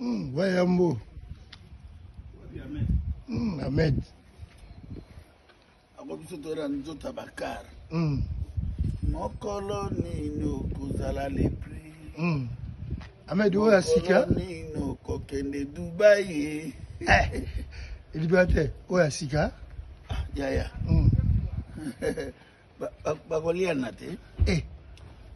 Wayambo. Ahmed. Ako biso toyela nzoto ya bakar. Mokolo nini okozala le prix. Ahmed oyo ya sika. Nini okokende Dubai. Eh. Libérateur oyo ya sika. Ah, yaya. Bakoliana te. Eh.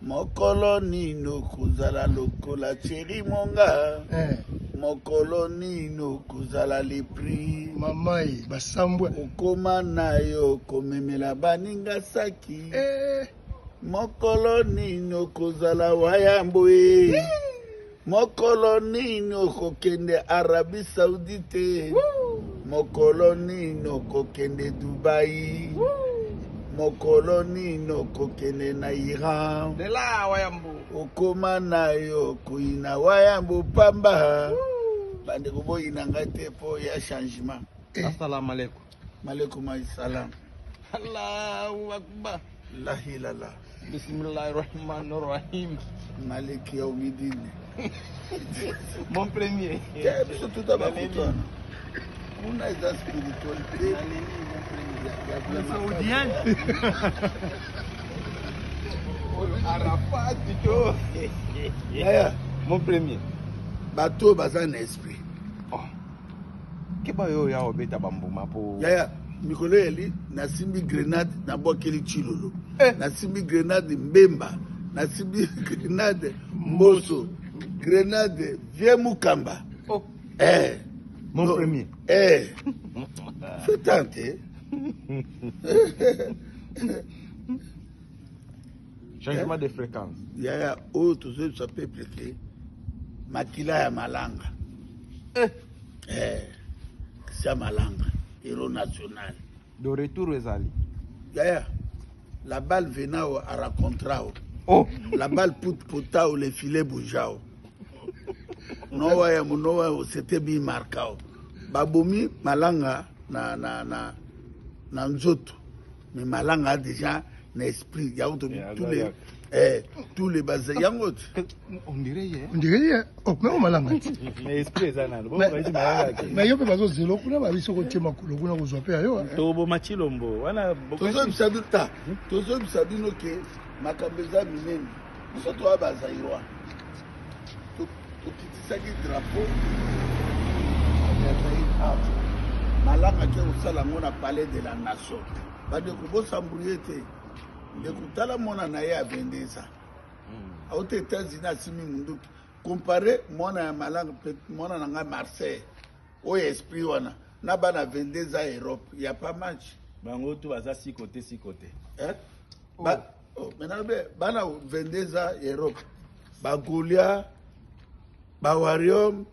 Mokolo nini okozala lokola Thierry Monga. Eh. Mokolo nini okozala le prix. Mama ye basambwe. Okoma na yo komemela baninga saki. Eh. Mokolo nini okozala wayambo ye. Eh. Mokolo nini okokende Arabie Saoudite. Mokolo nini okokende Dubai. Mokolo nini okokende na Iran. Lela wayambo. Okoma na yo koyina wayambo pamba. Bandeko boyina ngai te mpo ya changement. Assalamu alaikum. Malaikum assalam. Allahu akbar. Lahilala. Bismillahirrahmanirrahim. Maliki yaumidini. Mon premier. Te biso tuta bakutu wana. Kuna eza spiritualité. Saoudien. Arafat to. Yaya. Mon premier. Bato oyo baza na esprit. Oh. Keba yo ya obeta bambuma po. Yaya, mikolo eli nasimbi grenade nabwakeli Tshilolo. Eh. Nasimbi grenade Mbemba, nasimbi grenade Mboso, grenade Vie Mukamba. Oh. Eh. Mon No. premier. Eh. Faut tenter. Changement de fréquence. Yaya, oyo tozoyebisa peuple ke makila ya malanga. Eh. Eh. Sia malanga, héros national. De retour ezali. Yaya, la balle venao a racontrao. Oh. La balle put putao le filet boujao. Noa ya munoa c'était bien marquao. Babomi malanga na na na na nzoto. Mais malanga a déjà na esprit. Yango to Yeah, tous les yeah. eh tous les bases yango. On dirait ye. On dirait ye. Oh, mais omalanga. Mais esprit eza nano. Bongo baisi malanga ke. Mais yo mpe bazozela kuna babi soki otie makolo kuna kozwa mpe ya yo. Toboma Tshilombo wana Tozobisa bino ta. Tozobisa bino ke makambo eza minene. Biso toya ba Zaïrois. Tokitisaki drapeau ya Zaïre awa. Malanga ke kosala yango na palais de la nation. Bandeko bosambrouye te. Ndeko tala mwana na ye ya 22 ans. Auti États-Unis asimi munduki. Compare mwana ya Malanga mwana na ngai Marseille. Oyo esprit wana na bana 22 ans Europe, y a pas match. Bango tu baza si côté si côté. Hein? Ba, oh, maintenant bana 22 ans Europe. Ba Golia, ba Warium,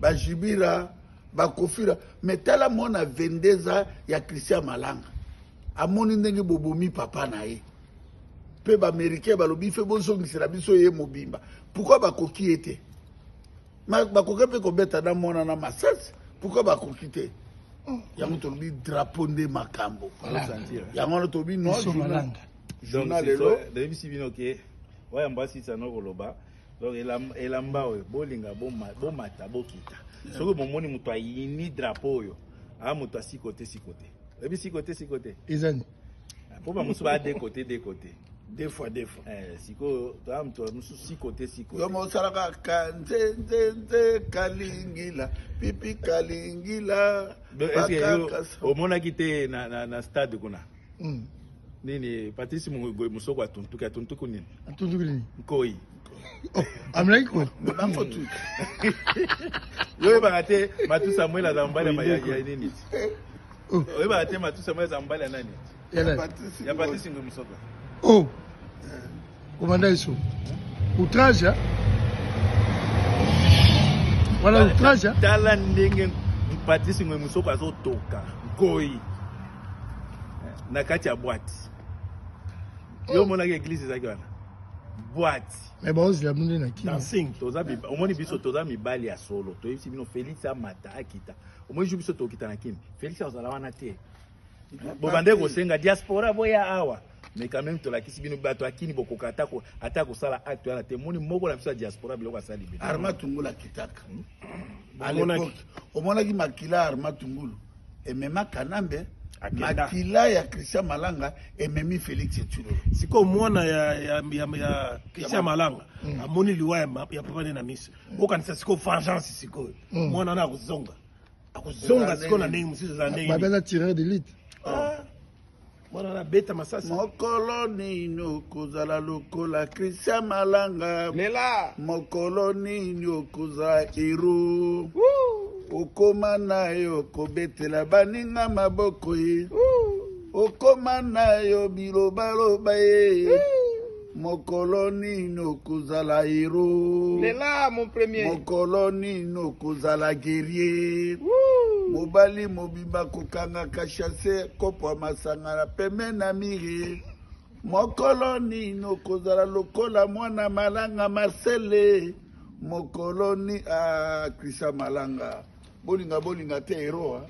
ba Jibira, ba Kofira, mais tala mwana 22 ans ya Christian Malanga. Amoni ndenge bobomi papa na ye. Pe ba Américain balobi fe bozongisela biso ye mobimba. Pourquoi bakoki ye te? Bakoki mpe kobeta na mwana na masasi. Pourquoi bakoki te? Yango tolobi drapeau nde makambo. Yango wana tolobi non journal. Journal lelo. Nayebisi bino ke wayambo asisa no koloba. Donc elamba oyo bolinga bomata bokita. Soki bomoni moto ayini drapeau oyo, a moto asikote sikote. Oyebi sikote sikote? Ezani. Po ba mosusu ba de côté de côté. Deux fois, deux fois. Eh, siko, toi, moto mosusu sikote sikote. Yo mosalaka ka nze nze nze kalingila, pipi kalingila. Donc, est-ce que yo omonaki te na, na, na stade kuna? Nini, Patrice Mugoy Musoko atuntuki, atuntuki nini? Atuntuki nini? Nkoi. Oh, amelaki koi? Bango tu. Yo oyebaka te, Matu Samuel aza mobali ya, ya nini? Oh. Oyebaka te, Matu Samuel aza mobali ya nani? Ya nani? Ya Patrice Ngoy Musoko. Oh. Komanda Iso. Outrage, hein? Voilà outrage, hein? Tala ndenge Patrice Ngoy Musoko azotoka nkoi na kati ya boîte. Yo omonaki église ezalaki wana? Boîte. Mais baozela bino nde na kini. Dancing. Toza omoni biso toza mibali ya solo. Toyebisi bino Félix amata akita. Omoni jour biso tokita na kini. Félix azala wana te. Bobande kosenga diaspora boya awa. Mais quand même tolakisi bino bato akini bokoka ata kosala acte wana te. Moni moko na biso ya diaspora biloko asali bino. Arma Tungulu akitaka. À l'époque, omonaki makila ya Arma Tungulu emema Kanambe, makila ya Christian Malanga ememi Félix Tshilolo. Sikoyo mwana ya Christian Malanga amoni liwa ya papa ne na miso. Okanisa sikoyo vengeance sikoyo. Mwana wana akozonga. Akozonga sikoyo na ndenge mosusu eza ndenge. Babeza tireur d'élite. Mwana wana abeta masasi. Mokolo nini okozala lokola Christian Malanga? Lela. Mokolo nini okozala héros? Okoma na yo kobetela baninga maboko ye. Okoma na yo bilobaloba ye. Mokolo nini okozala héros? Lela mon premier. Mokolo nini okozala guerrier? Mobali mobimba kokangaka chasse kopo ya masanga na peme na miri. Mokolo nini okozala lokola mwana Malanga Marcele? Mokolo ni Christian Malanga. Bolinga bolinga te héros.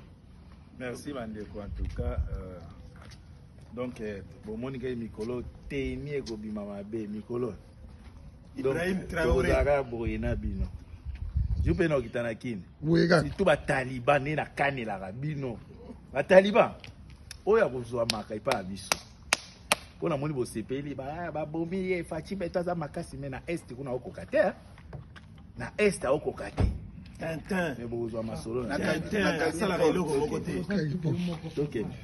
Merci bandeko en tout cas. Donc bomoni kaka mikolo teni ekobima mabe mikolo. Ibrahim Traoré. Tozalaka boye na bino. Ju mpe na okita na kini. Surtout bataliban nde nakanelaka bino. Bataliban oyo akozwamaka epai ya biso. Mpo namoni bosepeli babomi ye Fatshi beto aza makasi me na est kuna okoka te. Na est aokoka te. Tintin. Me bokozwa masolo na Tintin asalaka eloko moko te. Tokende.